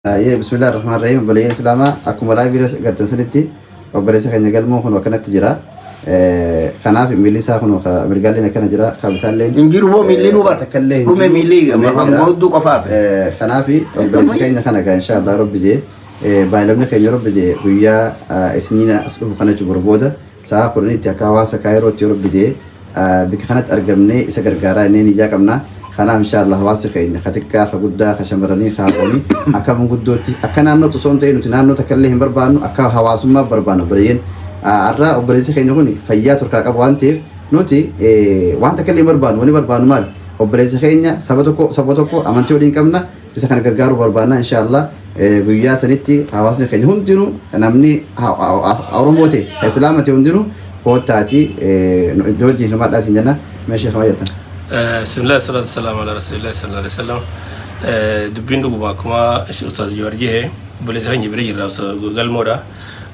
Bismillah ar-Rahmaan Rahim. Obboleeyyan Islaamaa, akkuma live irra gartan sanitti obboleessa keenya Galmoo kun akkanatti jira. Kanaaf miilli isaa kun mirgaalleen akkana jira. Kabitaalleen Hin jiru moo miilli nu bara. Takkallee hin Dhume jiru. miilli Dhumee jira. hudduu qofaaf. Kanaaf obboleessa keenya kana egaa insha Allah Rabbi jee baay'inni keenya Rabbi jee guyyaa Isniina as dhufu kana jechuun booda sa'a 10tti akka hawaasa Kaayirootti Rabbi jee bikka kanatti argamnee isa gargaaraa inni niyyaa qabna. Kanaaf insha Allah hawaasni keenya ka xiqqaa, ka guddaa, ka shamarranii, ka haadholii akka manguddootti, akka naannootti osoo hin ta'in, nuti naannoo takka illee hin barbaannu, akka hawaasummaa barbaannu. Obboleeyyan, har'a obboleessi keenya kun fayyaa turkaa qabu waan ta'eef nuti waan takka illee hin barbaannu. Wani barbaannu maali? Obboleessa keenya saba tokko, saba tokko, amantii waliin qabna, isa kana gargaaruu barbaanna. Insha Allah guyyaa sanitti hawaasni keenya hundinuu, namni Oromoo ta'e, ka Islaama ta'e hundinuu koottaati iddoo wajjin hirmaadhaa isin jenna. Meeshee kama jettan. Bismillah, salatu salamu ala rasulillah sallallahu alaihi wasallam. Dubbiin dhuguma akkuma Ustaaz Jawaar jedhe, obboleessa keenya bira jirra, Ustaaz Galmoodha.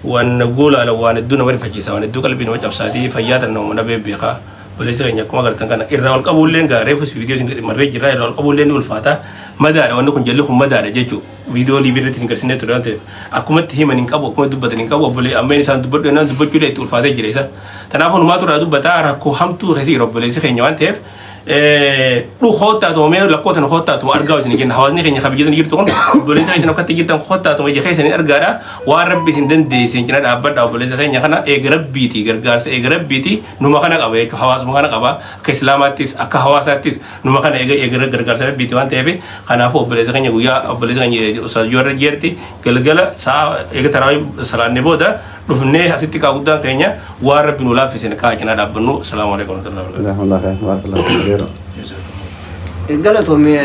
Waan goolaala, waan hedduu nama rifachiisa, waan hedduu qalbii nama cabsaatii, fayyaa tan nama dhabee beekaa. Obboleessa keenya akkuma agartan kana irraa ol qabuulleen gaa reefus viidiyoo isin gadi marree jirra, irraa ol qabuullee ni ulfaata. Madaadha, wanni kun jalli kun madaadha jechuudha. Viidiyoo liivii irratti hin garsiisnee ture waan ta'eef akkumatti himan hin qabu, akkuma dubbatan hin qabu. Obbolee ammeen isaan dubbadhu jennaan dubbachuullee itti ulfaatee jira isa. Kanaafuu numaatu irraa dubbataa, rakkoo hamtuu keessa jira obboleessi keenya waan ta'eef dhu koottaatuma, mee lakkoota nu koottaatuma argaa isin jenna. Hawaasni keenya kabajatan jirtu kun, obboleessa keenya akkatti jirtan koottaatuma, ija keessan hin argaadha. Waan Rabbi isin dandeesse cina dhaabbadha. Obboleessa keenya kana eega Rabbiiti, gargaarsa eega Rabbiiti numa kana qaba jechuudha. Hawaasuma kana qaba, akka Islaamaattis akka hawaasaattis numa kana eega eega gargaarsa Rabbiiti waan ta'eef. Kanaafuu obboleessa keenya guyyaa obboleessa keenya Ustaaz Joorra Jeerti galgala sa'a eega taraawii salaannee booda dhufnee asitti kaa guddaan keenya waan Rabbi nu laaffise kaa cinaa dhaabbannu. Salaamu alaikum warahmatullahi wabarakatuh. Jazakumullah khair. Barakallahu fiik. Galatoome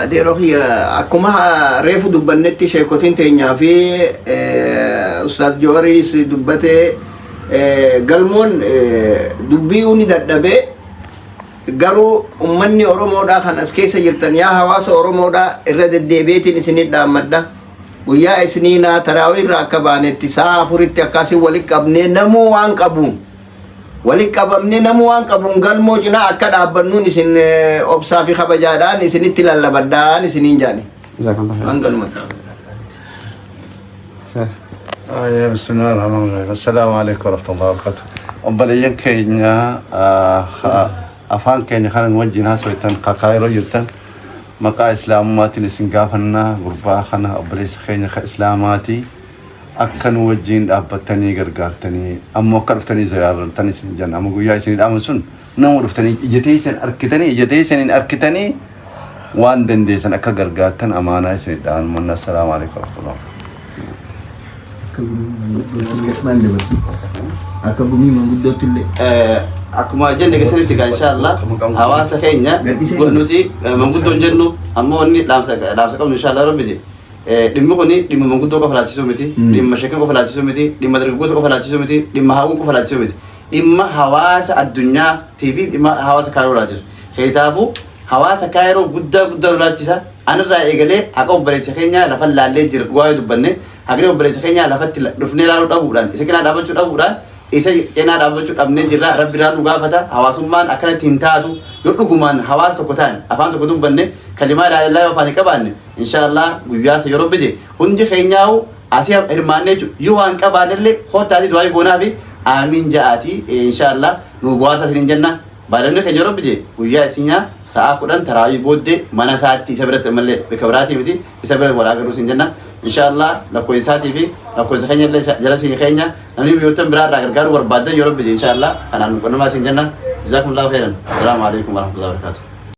adeeroo kiyya. Akkuma reefu dubbannetti sheekotiin teenyaa fi Ustaaz Jooriis dubbatee, Galmoon dubbii ni dadhabee, garuu ummanni Oromoodhaa kan as keessa jirtan, yaa hawaasa Oromoodhaa, irra deddeebi'eetiin isinit dhaammadha. Guyyaa Isniinaa taraawii irraa akka baanetti sa'a 4tti akkasii walitti qabnee, namuu waan qabuun walitti qabamnee, namuu waan qabuun Galmoo cinaa akka dhaabbannuun isin obsaa fi kabajaadhaan isinitti lallabadhaan isiniin jaani. Jazakumullah khair. Hanganuma. بسم الله الرحمن الرحيم، السلام عليكم ورحمة الله وبركاته. Obboleeyyan keenya afaan keenya kana nu wajjin haasoftan, Kaayiroo jirtan, maqaa Islaamummaatiin isin gaafannaa, gurbaa kana obboleessa keenya ka Islaamaati akka nu wajjin dhaabbattanii gargaartanii, ammoo akka dhuftanii ziyaarattan isin jenna. Amma guyyaa isin dhaaman sun nama dhuftanii ija teessan arkitanii, ija teessaniin arkitanii, waan dandeessan akka gargaartan amaanaa isin dhaaman. Assalaamu alaikum warahmatullahi. Akka gumii manguddootti illee. Akkuma jenne keessanitti gaa insha Allah hawaasa keenya nuti manguddoon jennu, ammoo wanni dhaamsa dhaamsa qabnu, insha Allah Rabbi je, dhimmi kuni dhimma manguddoo qofa laalchisuu miti, dhimma sheekan qofa laalchisuu miti, dhimma dargaggoota qofa laalchisuu miti, dhimma hawwuu qofa laalchisuu miti, dhimma hawaasa addunyaa fi dhimma hawaasa Kaayiroo laalchisu. Keessaafuu hawaasa Kaayiroo guddaa guddaa nu laalchisa. Anirraa eegalee haqa obboleessa keenya lafa laallee jira. Dhugaa yoo dubbanne, haqni obboleessa keenya lafatti dhufnee laaluu dhabuudhaan, isa cinaa dhaabbachuu dhabuudhaan, isa cinaa dhaabbachuu dhabnee jirra. Rabbi irraa nu gaafata. Hawaasummaan akkanatti hin taatu. Yoo dhugumaan hawaasa tokko ta'an, afaan tokko dubbanne, kalimaa laa ilaaha yoo afaan hin qabaanne, insha Allah guyyaa isa yeroo bije hundi keenyaa'u asii hirmaannee jechuudha. Yoo waan qabaannellee koottaatii du'aa goonaa fi aamiin ja'aati, insha Allah nu bu'aasa isiniin jenna. Baalamni keenya yeroo bije guyyaa Isinyaa sa'a 10 taraawii booddee mana isaatti isa biratti, ammallee bakka biraatii miti, isa biratti wal agaruu isin jenna. Insha Allah lakkoofsa isaatii fi lakkoofsa keenya illee jala isin keenya, namni biyyoottan biraa irraa gargaaruu barbaadan yeroo bije insha Allah kanaan nu qunnamaa isin jenna. Jazakumullahu khairan. Assalaamu alaikum warahmatullahi wabarakatuh.